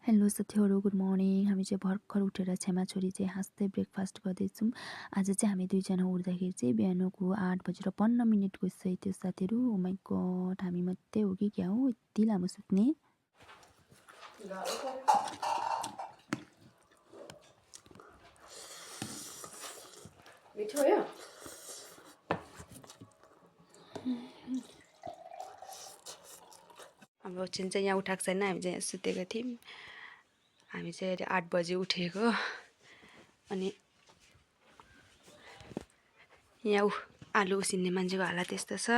Hello साथीहरू, good morning. हामी चाहिँ भर्खर उठेर छेमा छोरी चाहिँ हाँस्दै ब्रेकफास्ट गर्दैछौँ। आज चाहिँ हामी दुईजना उठ्दाखेरि चाहिँ बिहानको 8:15 गइसकेको थियो साथीहरू। ओ माई गड, हामी मात्रै हो कि क्या हो यति लामो सुत्ने। मिठो हो हाम्रो छिन चाहिँ यहाँ उठाएको छैन, हामी चाहिँ यहाँ सुतेको थियौँ। हामी चाहिँ अहिले 8 बजी उठेको। अनि यहाँ आलु उसिन्ने मान्छेको हालत यस्तो छ।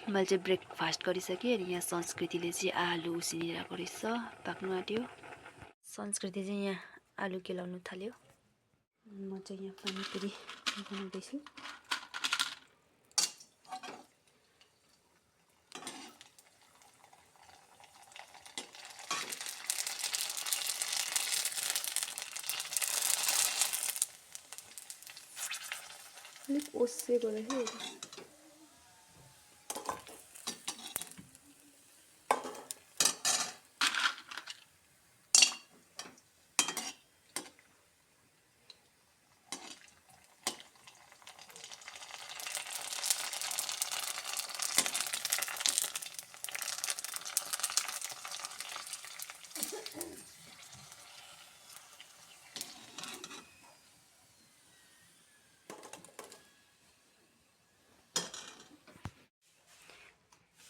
मैले चाहिँ ब्रेकफास्ट गरिसकेँ। अनि यहाँ संस्कृतिले चाहिँ आलु उसिनिरहेको रहेछ, पाक्नु आँट्यो। संस्कृति चाहिँ यहाँ आलु केलाउनु थाल्यो। म चाहिँ यहाँ पानीपुरी बनाउँदैछु। अलिक ओसेको रहेछ।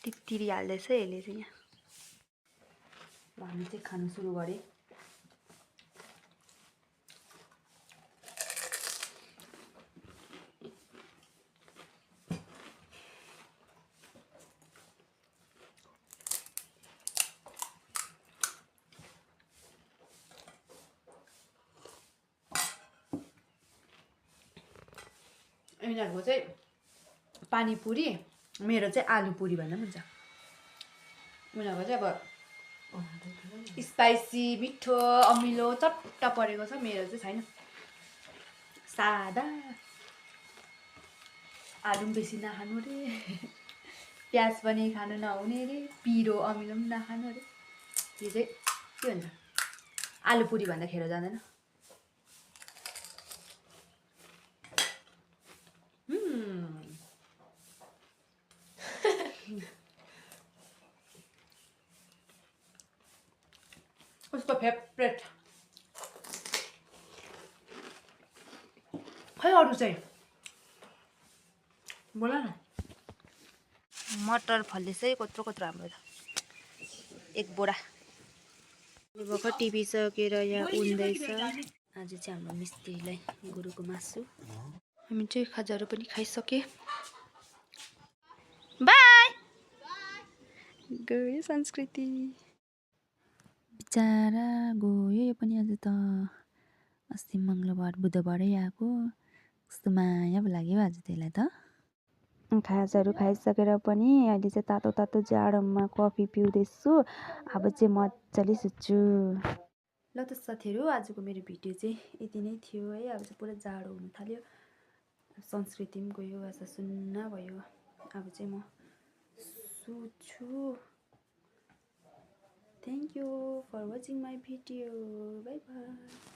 तित्री हाल्दैछ यसले चाहिँ यहाँ। ल हामी चाहिँ खानु सुरु गरेँ। यिनीहरूको चाहिँ पानीपुरी, मेरो चाहिँ आलुपुरी भन्दा पनि हुन्छ। उनीहरूको चाहिँ अब स्पाइसी, मिठो, अमिलो, चट्ट परेको छ। मेरो चाहिँ छैन, सादा। आलु पनि बेसी नखानु अरे, प्याज पनि खानु नहुने अरे, पिरो अमिलो पनि नखानु अरे। यो चाहिँ के भन्छ, आलुपुरी भन्दा खेर जाँदैन। उसको फेभरेट। खै अरू चाहिँ बोल न। मटर फल्दैछ है कत्रो कत्रो हाम्रो त, एक बोरा। भर्खर टिभी सकेर यहाँ उन्दैछ। आज चाहिँ हाम्रो मिस्त्रीलाई गोरुको मासु। हामी चाहिँ खाजाहरू पनि खाइसके। बाई गयो संस्कृति। बिचारा गयो यो पनि। आज त अस्ति मङ्गलबार बुधबारै आएको। कस्तो माया पो लाग्यो आज त्यसलाई त। खाजाहरू खाइसकेर पनि अहिले चाहिँ तातो तातो जाडोमा कफी पिउँदैछु। अब चाहिँ मजाले सुत्छु। ल त साथीहरू, आजको मेरो भिडियो चाहिँ यति नै थियो है। अब चाहिँ पुरा जाडो हुनु थाल्यो। संस्कृति पनि गयो, आज सुन्न भयो। अब चाहिँ म सुत्छु। Thank you for watching my video. Bye by.